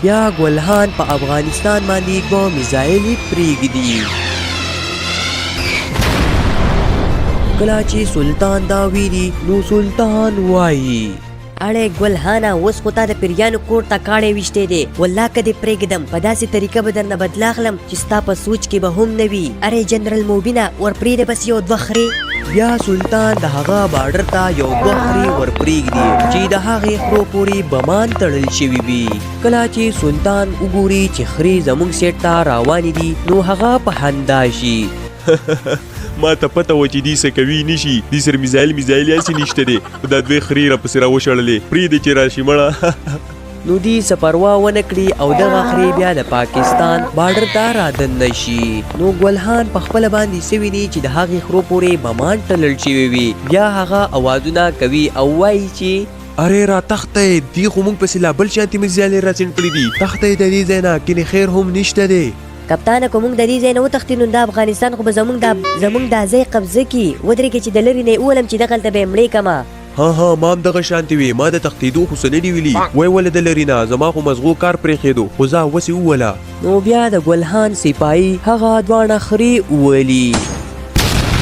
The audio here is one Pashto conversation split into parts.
بیا ګلهان په افغانستان باندې دوه میزایلې پریږدي. کله چې سلطان دا ویني نو سلطان وایي. اړې ګل هانه، اوس خو تا د پیریانو کور ته کاڼی ویشتی دی، والله که دې پرېږدم په داسې طریقه به درنه بدله اخلم چې ستا په سوچ کې به هم نه وي. ارې جنرال موبینه، ورپرېږده بس یو دوه خرې. بیا سلطان د هغه بارډر ته یو دوه خرې ورپرېږدي چې د هغې خرو پورې بمان تړل شوي وي. کله چې سلطان وګوري چې خرې زموږ سیټ ته روانې دي نو هغه په خندا شي. ما ته پته وه چې دی څه کوي نشي، دی سره میزایل میزایل هسې نشته دی، خو دا دوې خرې راپسې راوشړلې، پرېږدې چې راشي مړه. نو دی څه پروا ونه کړي او دغه خرې بیا د پاکستان بارډر ته رادننه شي. نو ګلهان په خپله باندې څه ویني چې د هغې خرو پورې بمان ټلل شوي وي، بیا هغه اوازونه کوي او وایي چې. ارې را تښتئ، دی خو موږ پسې لا بل شانتې میزایلې راڅنډ کړي دي، تښتئ د دې ځای نه، کنې خیر هم نشته دی. کپتانه که موږ د دې ځای نه وتښتي نو دا افغانستان خو به زموږ دا زموږ دا ځای قبضه کړي، ودرېږه چې د لرې نه یې وولم چې دغلته به یې مړې کمه. ها ها ما هم دغه شانتې وې، ما د تښتېدو خو څه نه دي ویلي، ویې وله د لرې نه، زما خو مزغو کار پرېښېدو، خو ځه وسې ووله. نو بیا د ګل خان سپاهي هغه دواړه خرې وولي.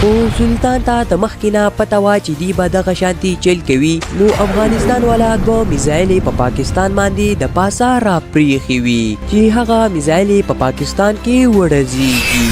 خو سلطان ته د مخکې نه پته وه چې دی به دغه شانتې چل کوي، نو افغانستان والا دوه میزایلې په پاکستان باندې د پاسه راپرېښې وي چې هغه میزایلې په پاکستان کې وډزېږي.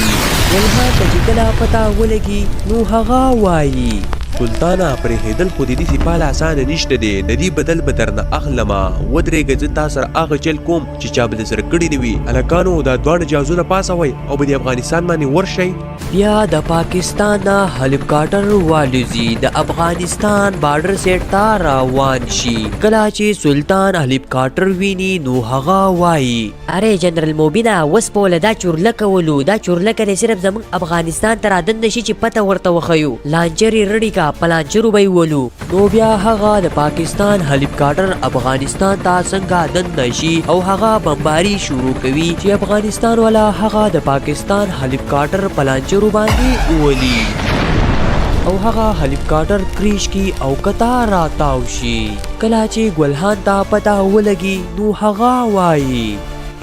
ګل خان ته چې کله پته ولګي نو هغه وايي. سلطانه پرېښېدل خو ددې سپاه له اسانه نشته دی، ددې بدل به درنه اخلمه، ودرېږه زه تا سره هغه چل کوم چې چا به درسره کړي نه وي. هلکانو دا دواړه جهازونه پاڅوئ او په دې افغانستان باندې ورشئ. بیا د پاکستان نه هلیکاپټر والوزي، د افغانستان بارډر سیټ ته روان شي. کله چې سلطان هلیکاپټر ویني نو هغه وایي. ارې جنرال موبینه، اوس په وله دا چورلکه ولو، دا چورلکه دې صرف زموږ افغانستان ته رادننه شي چې پته ورته وښیو، لانچر یې رډي که په لانچرو به یې ولو. نو بیا هغه د پاکستان هلیکاپټر افغانستان ته څنګه دننه شي او هغه بمباری شروع کوي چې افغانستان والا هغه د پاکستان هلیکاپټر په لانچرو باندې وولي او هغه هلیکاپټر کریش کی او کته راتاو شي. کله چې ګلهان ته پته ولګي نو هغه وایي.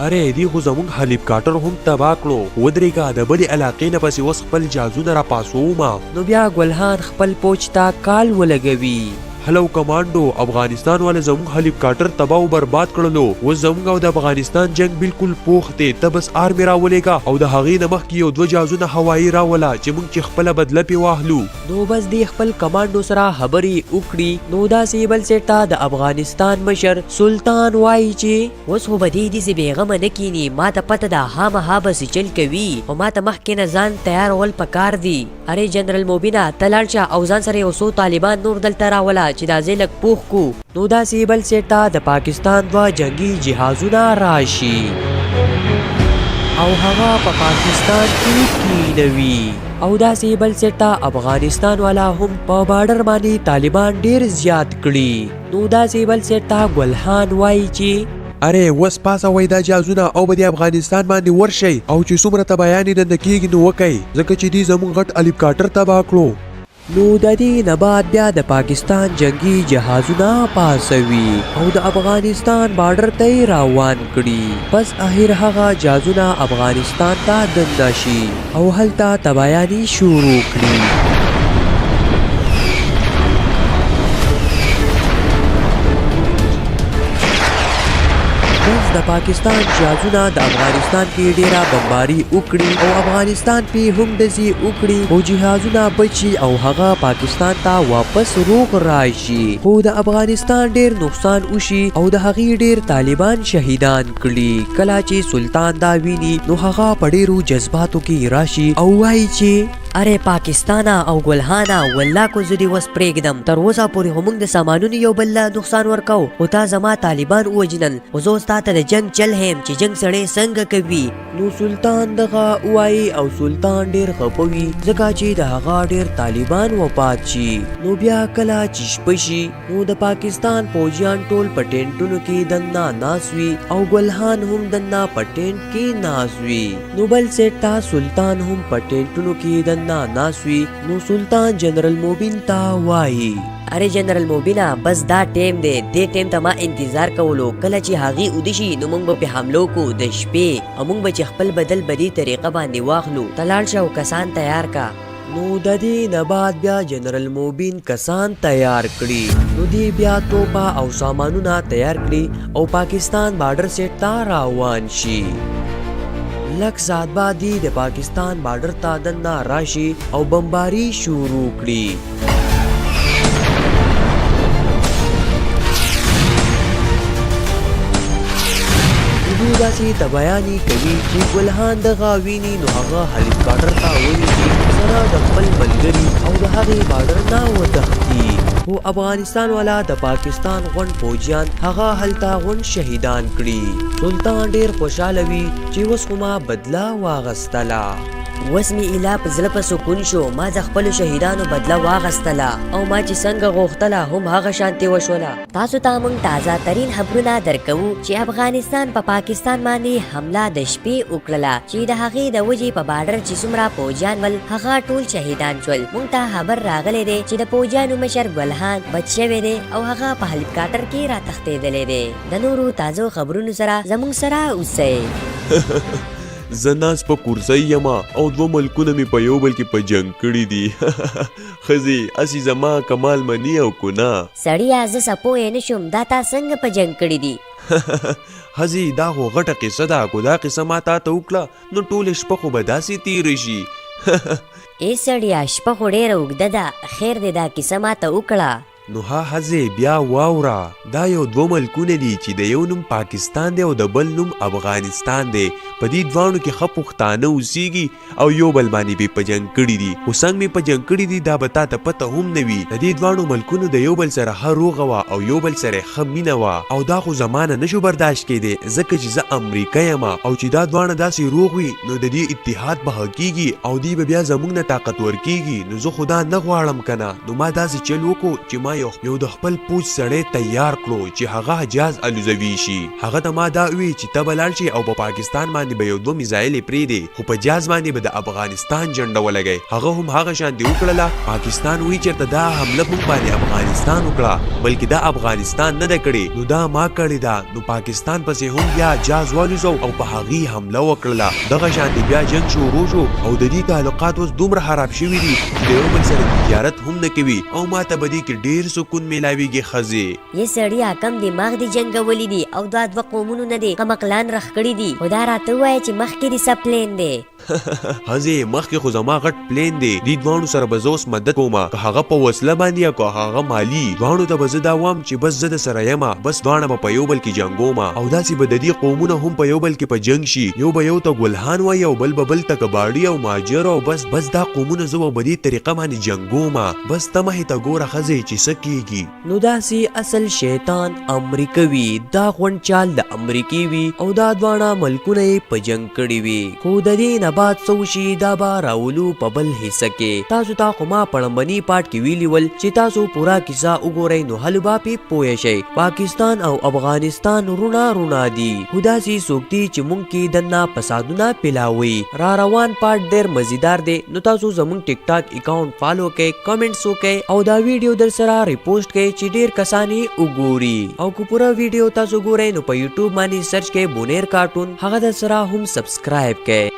ارې دې خو زمونږ هلیکاپټر هم تباه کړو، ودرېږه د بلې علاقې نه پسې اوس خپل جهازونه راپاڅومه. نو بیا ګلهان خپل پوچ ته کال ولګوي. هلو کمانډو، افغانستان والا زموږ هلیکاټر تباه او برباد کړلو، اوس زموږ او د افغانستان جنګ بلکل پوخ دی، ته بس آرمې راولېږه او د هغې نه مخکې یو دوه جهازونه هوایې راوله چې موږ چې خپله بدله پې واخلو. نو بس دې خپل کمانډو سره خبرې وکړي، نو داسې بل سیټ ته د افغانستان مشر سلطان وایي چې. اوس خو به دې داسې بې غمه نه کیني، ماته پته ده خامخا به څه چل کوي، خو ماته مخکې نه ځان تیارول پکار دي. ارې جنرال موبینه ته لاړ شه او ځان سره یو څو طالبان نور دلته راوله چې دا ځای لږ پوخ کو. نو داسې بل سیټ ته د پاکستان دوه جنګي جهازونه راشي او هغه په پاکستان کې کینوي او داسې بل سیټ ته افغانستان والا هم په بارډر باندې طالبان ډیر زیات کړي. نو داسې بل سیټ ته ګلهان وایي چې. ارې وس پاڅوئ دا جهازونه او به دې افغانستان باندې ورشئ او چې څومره تباهیانې دنده کیږي نو وکړئ ځکه چې دوی زموږ غټ هلیکاپټر تباه کړو. نو ددې نه بعد بیا د پاکستان جنګي جهازونه پاڅوي او د افغانستان بارډر ته یې راوان کړي. پس اخر هغه جهازونه افغانستان ته دننه شي او هلته تباهیانې شروع کړي. بس د پاکستان جهازونه د افغانستان کې ډیره بمباری وکړي او افغانستان پې هم ډزې وکړي، خو جهازونه بچي او هغه پاکستان ته واپس روغ راشي، خو د افغانستان ډیر نقصان وشي او د هغې ډیر طالبان شهیدان کړي. کله چې سلطان دا ویني نو هغه په ډیرو جذباتو کې راشي او وایي چې. ارې پاکستانه او ګلهانه والله که زه دې وس پرېږدم تر اوسه پورې خو موږ د سامانونو یو بل له نقصان ورکاو خو تا زما طالبان ووژنل خو زه اوس تاته د جنګ چل ښیم چې جنګ سړی څنګه کوي. نو سلطان دغه ووایي او سلطان ډیر خفه وي ځکه چې د هغه ډیر طالبان وفات شي. نو بیا کله چې شپه شي نو د پاکستان پوجیان ټول په ټینټونو کې دننه ناست وي او ګلهان هم دننه په ټینټ کې ناست وي. نو بل سیټ ته سلطان هم په ټینټونو کې دننه ناست وي. نو سلطان جنرال موبین ته وایي. ارې جنرال مبینه بس دا ټیم دی، دې ټیم ته ما انتظار کولو، کله چې هغوی اوده شي نو موږ به پرې حمله وکړو د شپې، او موږ به چې خپل بدل په دې طریقه باندې واخلو. ته لاړ شه او کسان تیار که. نو ددې نه بعد بیا جنرال مبین کسان تیار کړي، نو دی بیا توپه او سامانونه تیار کړي او پاکستان بارډر سیټ ته روان شي. لږ ساعت بعد دی د پاکستان بارډر ته دننه راشي او بمباري شروع کړي. دوی داسې تبایاني کوي چې ګلهان دغه ویني، نو هغه هلیکاپټر ته ونیسي سره د خپل ملګري او د هغې بارډر نه وتښتي، خو افغانستان والا د پاکستان غونډ فوجیان هغه هلته غونډ شهیدان کړي. سلطان ډیر خوشحاله وي چې اوس خو ما بدله واغستله. اوس مې ایله په زړه په سکون شو، ما د خپلو شهیدانو بدله واغستله او ما چې څنګه غوښتله هم هغه شانتې وشوله. تاسو ته موږ تازه ترین خبرونه درکوو چې افغانستان په پاکستان باندې حمله د شپې وکړله چې د هغې د وجې په بارډر چې څومره پوجیان ول هغه ټول شهیدان شول. موږ ته خبر راغلی دی چې د پوجیانو مشر ګلهان بچ شوی دی او هغه په هلیکاپټر کې راتښتېدلی دی. د نورو تازو خبرونو سره زموږ سره اوسئ. زه ناست په کرسۍ یم او دوه ملکونه مې په یو بل کې په جنګ کړي دي. ښځې هسې زما کمال مني او که نه؟ سړیه زه څه پوه نه شوم، دا تا څنګه په جنګ کړي دي؟ ښځې دا خو غټه قصه ده، که دا قصه ما تا ته وکړه نو ټوله شپه خو به داسې تېره شي. ای سړیه شپه خو ډېره اوږده ده، خیر دی دا کیسه ما ته وکړه. نو ها ښځې بیا واوره، دا یو دوه ملکونه دي چې د یو نوم پاکستان دی او د بل نوم افغانستان دی. په دې دواړو کې ښه پښتانه اوسیږي او یو بل باندې بې په جنګ کړي دي، خو څنګه مې په جنګ کړي دي دا به تا ته پته هم نه وي. د دې دواړو ملکونو د یو بل سره ښه روغه وه او یو بل سره ښه مینه وه، او دا خو زما نه نشو برداشت کېدی ځکه چې زه امریکه یم، او چې دا دواړه داسې روغ وي نو د دې اتحاد به ښه کیږي او دوی به بیا زموږ نه طاقتور کیږي، نو زه خو دا نه غواړم کنه. نو ما داسې چل وکړو چې ما یو یو د خپل پوځ سړی تیار کړو چې هغه جاز الوزوي شي. هغه ته ما دا ووی چې ته به لاړ شې او په پاکستان باندې به یو دوه میزایلې پرېږدې، خو په جاز باندې به د افغانستان جنډه ولګوې. هغه هم هغه شانتې وکړله. پاکستان وایي چېرته دا حمله موږ باندې افغانستان وکړه، بلکې دا افغانستان نه ده کړې، نو دا ما کړې ده. نو پاکستان پسې هم بیا جاز والوزو او په هغې حمله وکړله. دغه شانتې بیا جنګ شروع شو او د دې تعلقات اوس دومره خراب شوي دي چې د یو بل سره تجارت هم نه کوي، او ما ته به دې کې ډېر سکون میلاویږي ښځې. یه سړیه کم دماغ دې جنګولي دي او دا دوه قومونو نه دې کم عقلان رخ کړي دي، خو دا راته ووایه چې مخکې دې څه پلین دی؟ ښځې مخکې خو زما غټ پلین دی، دې دواړو سره به زه اوس مدد کوم، که هغه په وسله باندې یا که هغه مالي، دواړو ته به زه دا وایم چې بس زه د سره یم، بس دواړه به په یو بل کې جنګوم، او داسې به د دې قومونه هم په یو بل کې په جنګ شي، یو به یو ته ګلهان وایي او بل به بل ته کباړي او مهاجر، او بس بس دا قومونه زه به په دې طریقه باندې جنګوم. بس ته مخې ته ګوره ښځې چې څه کیږي. نو داسې اصل شیطان امریکه وي، دا غونډ چال د امریکې وي او دا دواړه ملکونه یې په جنګ کړي وي. خو د دې نه بعد څه وشي دا به راولو په بل حصه کې. تاسو ته خو ما په ړمبني پارټ کې ویلي ول چې تاسو پوره کیسه وګورئ نو هلو به پې پوه شئ. پاکستان او افغانستان روڼه روڼه دي، خو داسې څوک دي چې مونږ کې دننه فسادونه پلاوي. را روان پارټ ډېر مزیدار دی، نو تاسو زمونږ ټیک ټاک اکاونټ فالو کړئ، کمنټس وکړئ او دا ویډیو در سره ریپوسټ کړئ چې ډېر کسان یې وګوري. او که پوره ویډیو تاسو ګورئ نو په یوټیوب باندې سرچ کړئ بونیر کارټون، هغه در سره هم سبسکرایب کړئ.